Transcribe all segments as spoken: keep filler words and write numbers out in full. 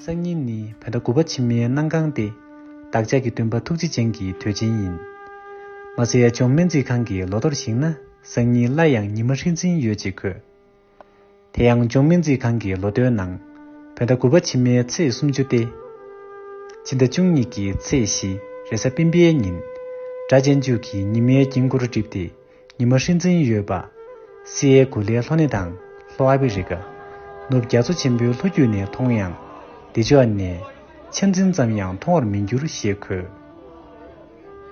སང་ཉིན་ནི་བོད་ཟླ་དགུ་པ་ཕྱི་མའི་གནམ་གང་སྟེ། བདག་ཅག་གི་སྟོན་པ་ཐུགས་རྗེ་ཅན་གྱི་དུས་ཆེན་ཡིན། མ་ཟད་ལྗོངས་སྨན་རྩིས་ཁང་གི་ལོ་ཐོར་གཞིགས་ན་སང་ཉིན་སླར་ཡང་ཉི་མ་ཧྲིལ་འཛིན་ཡོད་ཅེས་འཁོད། དེ་ཡང་ལྗོངས་སྨན་རྩིས་ཁང་གི་ལོ་ཐོའི་ནང་། བོད་ཟླ་དགུ་པ་ཕྱི་མའི་ཚེས་སུམ་ཅུ་སྟེ། ཕྱི་ཟླ་བཅུ་གཉིས་ཀྱི་ཚེས་བཞི་རེས་གཟའ་སྤེན་པའི་ཉིན། སྒྲ་ཅན་ཇུ་གིས་ཉི་མའི་འགྱིང་སྐུར་བསྒྲིབས་ཏེ། ཉི་མ་ཧྲིལ་འཛིན་ཡོད་པ། སི་ཨེ་གུ་ལའི་ལྷོ་སྣེ་དང་ལྷོ་ཨ་ཕི་རི་ཀ། ནུབ་རྒྱ་མཚོ་ཆེན་པོའི་ལྷོ་རྒྱུད་ནས་མཐོང་ཡང་། འདི་ཕྱོགས་ནས་ཆ་འཛིན་ཙམ་ཡང་མཐོང་བར་མི་འགྱུར་ཞེས་འཁོད།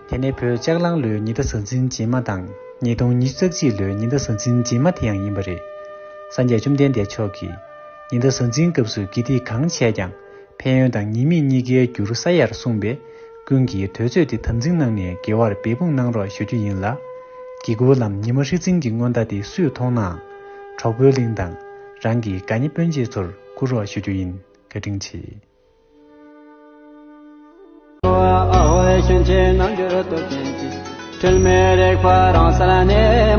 དེ་ནས་བོད་ལྕགས་གླང་ལོའི་ཉི་ཟླ་གཟའ་འཛིན་རྗེས་མ་དང་ཉིས་སྟོང་ཉི་ཤུ་རྩ་གཅིག་ལོའི་ཉི་ཟླ་གཟའ་འཛིན་རྗེས་མ་དེ་ཡང་ཡིན་པ་རེད། སངས་རྒྱས་བཅོམ་ལྡན་འདས་མཆོག་གིས་ཉི་ཟླ་གཟའ་འཛིན་སྐབས་སུ་དགེ་སྡིག་གང་བྱས་ཀྱང་། ཕན་ཡོན་དང་ཉེས་དམིགས་གཉིས་ཀའི་རྒྱུར་ས་ཡར་གསུངས་པས། ཀུན་གྱིས་དུས་ཚོད་དེ་དམ་འཛིན་གནང་ནས་དགེ་བར་འབད་འབུངས་གནང་རོགས་ཞུ་རྒྱུ་ཡིན་ལ། དགེ་སྐུལ་ལམ་ཉི་མ་ཧྲིལ་འཛིན་གྱི་སྔོན་བརྡ་དེ་སུས་མཐོང་ནའང་། གྲོགས་པོའི་གླིང་དང་རང་གི་དགའ་ཉེ་སྤུན་མཆེད་ཚོར་བསྐུར་རོགས་ཞུ་རྒྱུ་ཡིན། བཀའ་དྲིན་ཆེ། ཨ་ཧོ་ཤིན་ཆེན་རྣལ་འབྱོར་སྟོབས་ཅན་གྱིས། འཁྲུལ་མེད་རིག་པ་རང་གསལ་ནས།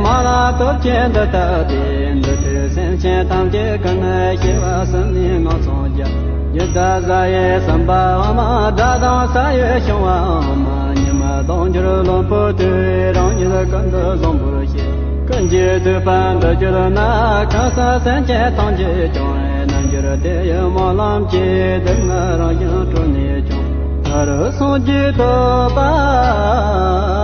མ་ལ་སྟོབས་ཆེན་འདི་ལྟ་སྟེ། འདུལ་བའི་སེམས་ཅན་ཐམས་ཅད་ཀུན། སྐྱེ་བ་གསུམ་ནས་ངོ་མཚར་རྒྱ། ཡུལ་དུ་གཟའ་ཡི་ཟིན་པའམ། སྒྲ་དང་ས་གཡོས་བྱུང་བའམ། ཉི་མ་ལྡོག་འགྱུར་རླུང་བུ་དེ། རང་ཉིད་ཀུན་ཏུ་བཟང་པོར་བཤད། ཀུན་གྱིས་བཏུད་པ་འདི་བརྗོད་ན། གང་ཟག་སེམས་ཅན་ཐམས་ཅད་ཀྱང་། རྣལ་འབྱོར་དེ་ཡི་སྨོན་ལམ་གྱིས། སྡུག་བསྔལ་རང་བཞིན་གྲོལ་ནས་ཀྱང་། ད་རུང་སངས་རྒྱས་ཐོབ་པ།